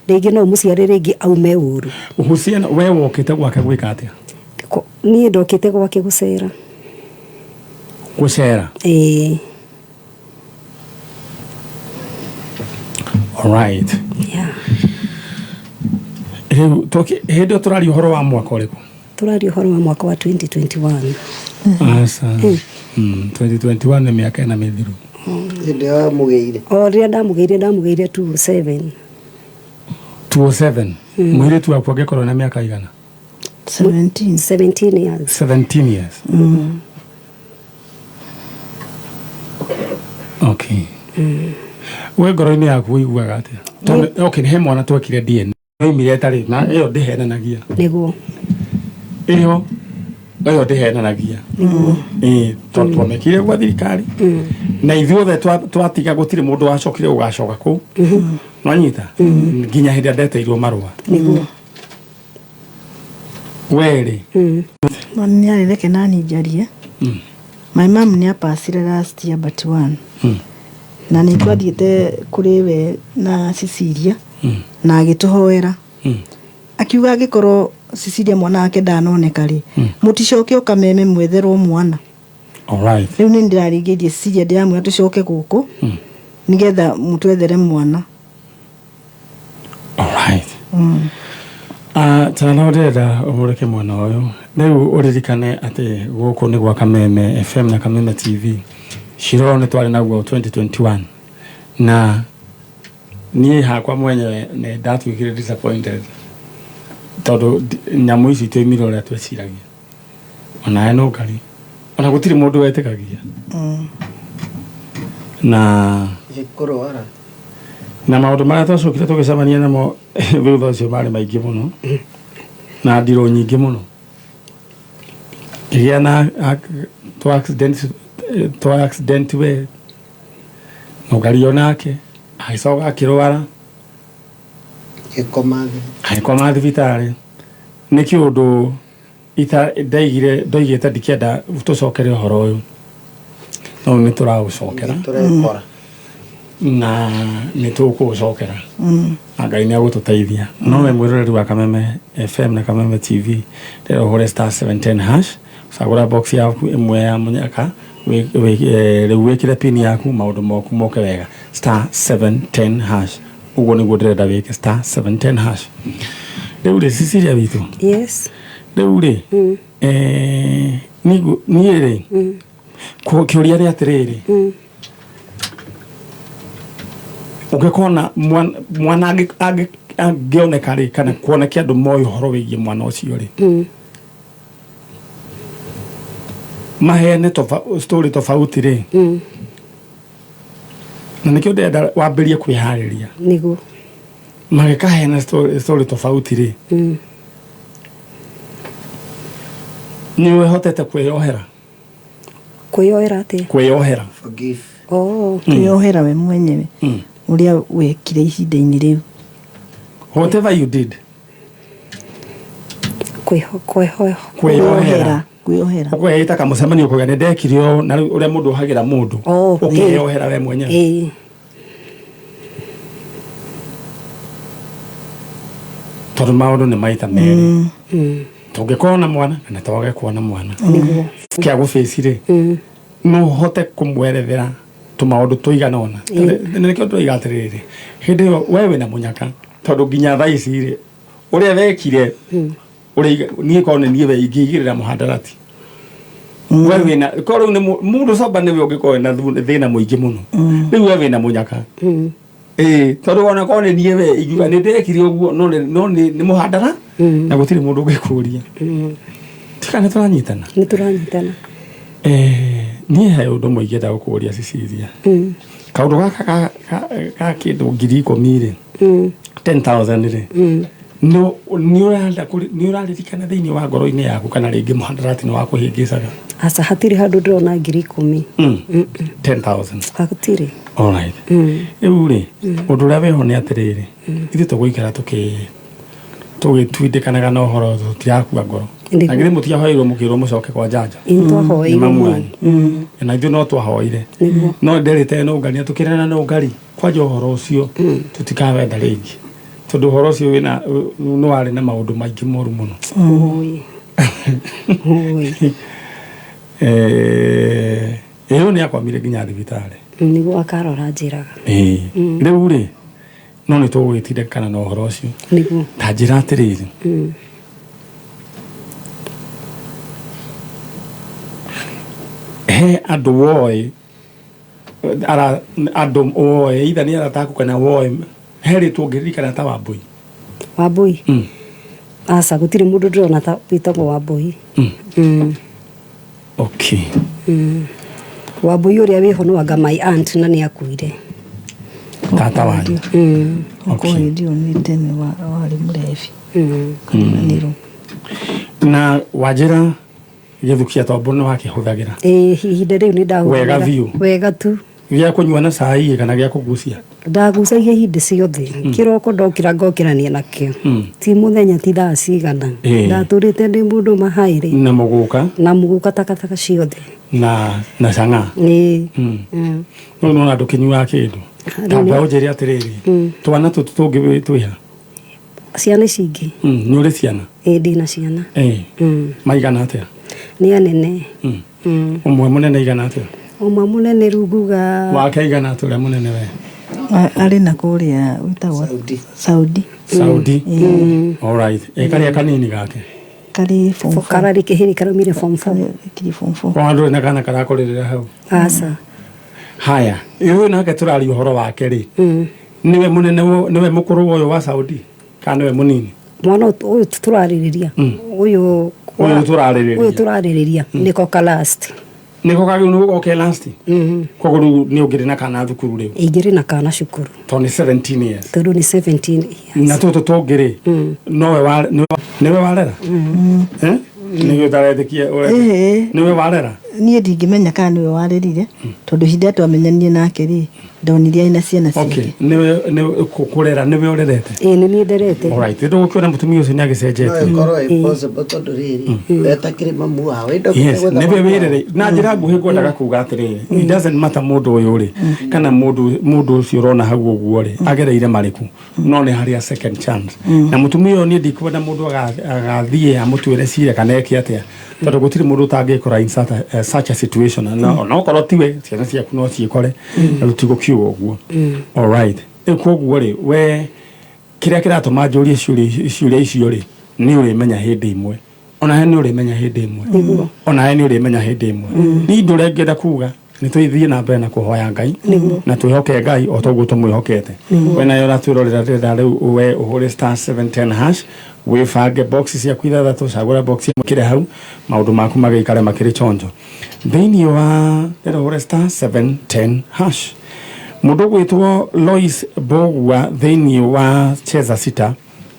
rĩngĩ, no ũmũciare rĩngĩ aume ũru. Ũhuciana we wokĩte gwake gwĩka atĩa? Niĩ ndokĩte gwake gũcera. Gũcera? Ĩĩ. Alright. Yeah. Rĩu hĩndĩ ĩyo tũraria ũhoro wa mwaka ũrĩkũ? Tũraria ũhoro wa mwaka wa 2021. Aca. 2021 nĩ mĩaka 4 mĩthiru. Hĩndĩ ĩyo wamũgĩire? O rĩrĩa ndamũgĩire 27. 207. Mũirĩtu waku angĩkorwo na mĩaka igana? 17. 17 years. 17 years. Okay. We ngoro-inĩ yaku ũiguaga atĩa? Tondũ okay, he mwana twekire DNA oimire ĩtarĩ na ĩyo ndĩhenanagia. Nĩguo. Ĩyo ndĩhenanagia. Ĩĩ, tondũ twamekire gwa thirikari na ithuothe twatiga, gũtirĩ mũndũ wacokire gũgacoka kũu, nwanyita, nginya hĩndĩ ĩrĩa ndeteirwo marũa. Nĩguo. Werĩ. Nĩ arĩ, reke nani njarie. My mom nĩ apacire last year but one, na nĩ twathiĩte kũrĩ we na Cecilia na agĩtũhoera, akiuga angĩkorwo Cecilia mwana wake ndanoneka rĩ, mũticoke ũkameme mwetherwo mwana. Rĩu nĩ ndĩrarĩngĩrie Cecilia, ndĩramwĩra tũcoke gũkũ nĩgetha mũtwethere mwana. Alright. Tana ndĩrenda ũhũrĩke mwena ũyũ rĩu, ũririkane atĩ gũkũ nĩ gwa Kameme FM na Kameme TV. Cira ũyũ nĩ twarĩ naguo 2021, na niĩ hakwa mwenyewe nĩ ndatuĩkire disappointed tondũ nyamũ ici tũimire ũrĩa tweciragia, onawe no ngari, ona gũtirĩ mũndũ wetĩkagia na Kũrwara. Na maũndũ marĩa twacokire tũgĩcemania namo thutha ũcio marĩ maingĩ mũno na ndirũ nyingĩ mũno, ngĩgĩa na twa accident we. Nũngari onake agĩcoka akĩrwara Gĩkoma thĩ. Agĩkoma thibitarĩ. Nĩ kĩũndũ ita ndaigire ndoigĩte ndikenda tũcokere ũhoro ũyũ, no nĩ tũraũcokera. Tũrekora. Na nĩ tũkũũcokera na Ngai nĩ agũtũteithia. No we mwĩroreri wa Kameme FM na Kameme TV, ndĩrenda ũhũre star 710 hash, cagũra box yaku ĩmwe ya mũnyaka, rĩu wĩkĩre pin yaku, maũndũ moku moke wega. Star 710 hash, ũguo nĩguo ndĩrenda wĩke, star 710 hash. Rĩu rĩ, Cecilia witũ? Yes. Rĩu rĩ, niĩ rĩ, kĩũria rĩ atĩrĩrĩ, ũngĩkona mwana angĩoneka rĩ, kana kuoneke andũ moĩ ũhoro wĩgiĩ mwana ũcio rĩ, maheane story tofauti rĩ, na nĩkĩo ndĩrenda wambĩrie kwĩharĩria. Nĩguo. Magĩkaheana story tofauti rĩ, nĩ ũhotete kwĩyohera? Kwĩyohera atĩa? Kwĩyohera. Forgive. Oh. Kwĩyohera we mwenyewe ũrĩa wekire ihinda-inĩ rĩu. Whatever you did. Kwĩhoya. Kwĩyohera. Kwĩyohera. Ũkwĩhĩta kamũcemanio kuga nĩ ndekire ũũ, na rĩu ũrĩa mũndũ ohagĩra mũndũ. Oh, Ũkĩyohera we mwenyewe. Ĩĩ. Tondũ maũndũ nĩ maita merĩ. Tũngĩkorwo na mwana kana twage kuona mwana. Nĩguo. Kĩa gũbĩci rĩ, no ũhote kũmwerethera tũmaũndũ tũigana ũna. Nĩkĩo tũiga atĩrĩrĩ, hĩndĩ ĩyo we wĩna mũnyaka, tondũ nginya thaa ici rĩ, ũrĩa wekire, ũrĩa niĩ korwo nĩ niĩ we ingĩigĩrĩra mũhandarati. We wĩna, korwo rĩu nĩ mũndũ coba nĩwe ũngĩkorwo wĩna thĩna mũingĩ mũno. Rĩu we wĩna mũnyaka. Ĩĩ, tondũ ona korwo nĩ niĩ we ingiuga nĩ ndekire ũguo, no nĩ mũhandara, na gũtirĩ mũndũ ũngĩkũria. Tika nĩ tũranyitana? Nĩ tũranyitana. Niĩ he ũndũ ũmwe ingĩenda gũkũria Cecilia. Kaũndũ gaka ga kĩndũ 10,000 rĩ, 10,000 rĩ, no nĩ ũraririkana thĩinĩ wa ngoro-inĩ yaku kana rĩngĩ mũhandarati nĩ wakũhĩngĩcaga? Aca, hatirĩ handũ ndĩrona 10,000. 10,000. Hatirĩ. All right. Rĩu rĩ, ũndũ ũrĩa wĩho nĩ atĩrĩrĩ, ithuĩ tũgũikara tũgĩtwindĩkanaga na ũhoro, tũtirakua ngoro. Nĩguo. Na githĩ mũtiahoeirwo mũkĩrwo mũcoke kwa Janja? Ĩ, nĩtwahoeirwo Nĩ mamu mũno. wanyu. Na ithuĩ no twahoire. Nĩguo. No nderĩte Nũngari, na tũkĩrana Nũngari, kwanja ũhoro ũcio tũtikawenda rĩngĩ. Tondũ ũhoro ũcio nĩ warĩ na maũndũ maingĩ moru mũno. Oi. Oi. Ĩyo nĩ akwamire nginya thibitarĩ. Nĩguo akarora njĩraga. Ĩĩ. Rĩu rĩ, no nĩ tũgũgĩtindĩkana na ũhoro ũcio. Nĩguo. Ta njĩra atĩrĩrĩ. He andũ woĩ, ara andũ woĩ, either nĩ arata aku kana woĩ, he rĩtwa ũngĩririkana ta Wambũi? Wambũi? Aca, gũtirĩ mũndũ ndĩrona ta wĩtagwo Wambũi. Okay. Wambũi ũrĩa wĩho nĩ wanga my aunt na nĩ akuire. Tata wanyu. Okorwo hĩndĩ ĩyo nĩ tene warĩ mũrebi. Kariganĩrwo. Na wanjĩra gĩthukia tombo nĩ wakĩhũthagĩra? Ĩĩ, ihinda rĩu nĩ ndahũthagĩra. Wega biũ. Wega tu. Gĩa kũnyua na cai kana gĩa kũgucia? Ndagucagia hĩndĩ ciothe. Kĩroko ndokĩra ngokĩrania nakĩo. Ti mũthenya ti thaa cigana. Ndatũrĩte ndĩ mũndũ mahaĩrĩ. Na mũgũka? Na mũgũka takataka ciothe. Na cang'aa? Ĩĩ. No nĩwona ndũkĩnyuaga kĩndũ. Rĩu Tamba ũnjĩre atĩrĩrĩ, twana tũtũ tũngĩ twĩha? Ciana ici ingĩ? Nĩ ũrĩ ciana? Ĩĩ, ndĩna ciana. Maigana atĩa? Nĩ anene. Ũmwe mũnene aigana atĩa? Ũmwe mũnene rĩu nguga Wake aigana atĩa ũrĩa mũnene we? Arĩ na kũrĩa wĩtagwo Saudi. Saudi. Saudi. All right. Karĩa kanini gake? Karĩ form four. Kararĩ kĩhĩrĩ karaumire form four. Karĩ form four. Kwa andũ na kana karakũrĩrĩra hau. Aca. Haya, ũyũ nake tũraria ũhoro wake rĩ. Nĩwe mũnene nĩwe mũkũrũ ũyũ wa Saudi kana nĩwe mũnini? Mwana ũyũ tũrarĩrĩria. Ũyũ Ũyũ tũrarĩrĩria. Ũyũ tũrarĩrĩria nĩko ka last. Nĩko kagĩrĩirwo nĩ gũka ke last? Koguo rĩu nĩ ũngĩrĩ na kana thukuru rĩu? Ingĩrĩ na kana cukuru. Tondũ nĩ 17 years. Tondũ nĩ 17 years. Na tũtũ tũngĩ rĩ, nowe nĩwe warera? Nĩwe ũtaretĩkia, ũretĩkia. Nĩwe warera? Niĩ ndingĩmenya kana nĩwe warerire, tondũ ihinda rĩrĩa twamenyanire nake rĩ, ndonire arĩ na ciana Okay. ciake. Nĩwe nĩwe kũrera nĩwe ũrerete? Ĩĩ, nĩ niĩ nderete. Alright, nĩtũgũkĩona mũtumia ũcio nĩ No agĩcenjetie. ĩkorwo ĩ possible tondũ rĩrĩ etakĩrĩ mamu wao ĩndo Yes, nĩwe wĩrere na njĩra nguhĩ. Ngwendaga kuga atĩrĩrĩ, it doesn't matter mũndũ ũyũ rĩ kana mũndũ ũcio ũrona hau ũguo rĩ agereire marĩkũ, no nĩ harĩ a second chance. Na mũtumia ũyũ, niĩ ndikwenda mũndũ agathiĩ amũtuĩre cira kana eke atĩa, tondũ gũtirĩ mũndũ ũtangĩkora in such a situation. Na onokorwo tiwe, ciana ciaku no ciĩkore na tũtigũkiuga ũguo. Alright, rĩu koguo rĩ, we kĩrĩa kĩratũma njũrie ciũria icio rĩ, nĩ ũrĩmenya hĩndĩ ĩmwe, onawe nĩ ũrĩmenya hĩndĩ ĩmwe, onawe nĩ ũrĩmenya hĩndĩ ĩmwe. Niĩ ũndũ ũrĩa ngĩenda kuga nĩ tũthiĩ na mbere na kũhoya Ngai na twĩhoke Ngai o toguo tũmwĩhokete. We nayo ũratwĩrorera, ndĩrenda rĩu we ũhũre *710# wĩbange box ciaku ithathatũ. Cagũra box ĩmwe kĩrĩ hau, maũndũ maku magĩikare makĩrĩ chonjo thĩinĩ wa ndĩrenda ũhũre *710#. Mũndũ ũgwĩtwo Lois Mbogua thĩinĩ wa Cheza Sita,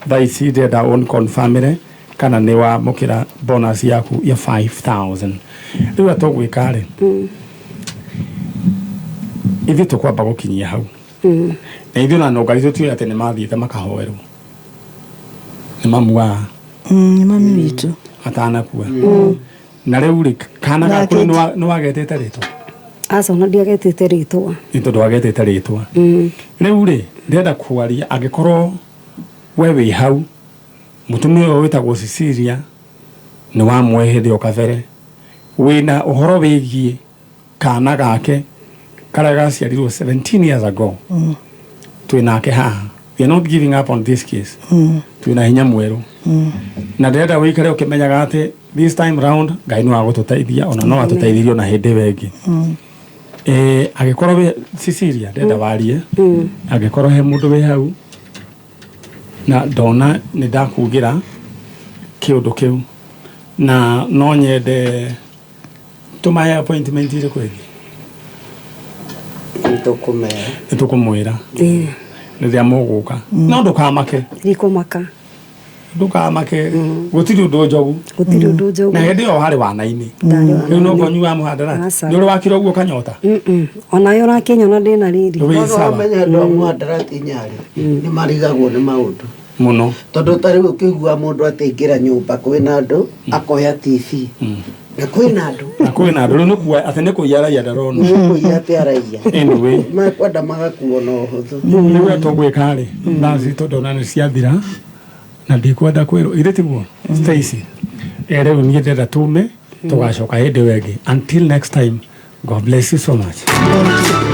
thaa ici ndĩrenda ũnconfirmĩre kana nĩ wamũkĩra bonus yaku ya 5000. Rĩu atũgwĩka rĩ, ithuĩ tũkwamba gũkinyia hau na ithuĩ na nonga ithuĩ tuĩ atĩ nĩ mathiĩte makahoerwo nĩ mamu wa Nĩ mami witũ. Atanakua. Na rĩu rĩ, kana gaku Nake- nĩ wagetĩte rĩtwa? Aca, ona ndiagetĩte rĩtwa. Nĩ tondũ wagetĩte rĩtwa. Rĩu rĩ, ndĩrenda kwaria, angĩkorwo we wĩ hau, mũtumia ũyũ wĩtagwo Cecilia nĩ wamwe hĩndĩ ĩyo kabere wĩna ũhoro wĩgiĩ kana gake karĩa gaciarirwo 17 years ago, twĩ nake haha. We are not giving up on this case. Twĩna hinya mwerũ na ndĩrenda wĩikare ũkĩmenyaga atĩ this time round Ngai nĩ wagũtũteithia, ona no atũteithirie ona hĩndĩ ĩyo ĩngĩ. Angĩkorwo wĩ Cecilia, ndĩrenda warie angĩkorwo he mũndũ wĩ hau na ndona nĩ ndakugĩra kĩũndũ kĩu, na no nyende tũmahe appointment ĩrĩkũ ĩngĩ. Nĩtũkũmera. Nĩ tũkũmwĩra rĩrĩa mũgũka, no ndũkamake. Ndikumaka. Ndũkamake, gũtirĩ ũndũ njogu. Gũtirĩ ũndũ njogu. Na hĩndĩ ĩyo warĩ wana-inĩ. Ndarĩ. Rĩu no kũnyua mũhandarati. Aca. Nĩ ũrĩ wakira ũguo kanyota. Onawe ũrakĩnyona ndĩna riri. Wĩ No sawa. wamenya andũ a mũhandarati nyarĩ nĩ marigagwo nĩ maũndũ mũno. Tondũ ta rĩu ũkĩigua mũndũ atĩ aingĩra nyũmba kwĩna andũ, akoya TV na kwĩna andũ. Na kwĩna andũ, rĩu nĩ kuoya atĩ nĩ kũiya araiya, ndarona. Nĩ kũiya atĩ araiya. Anyway. Mekwenda magakuo na ũhũthũ. Rĩu ũrĩa tũgwĩka rĩ, thaa citũ ndona nĩ ciathira na ndikwenda kwĩrwo ithe tiguo Stacy. Rĩu niĩ ndĩrenda tume, tũgacoka hĩndĩ ĩyo ĩngĩ. Until next time, God bless you so much. Thank you.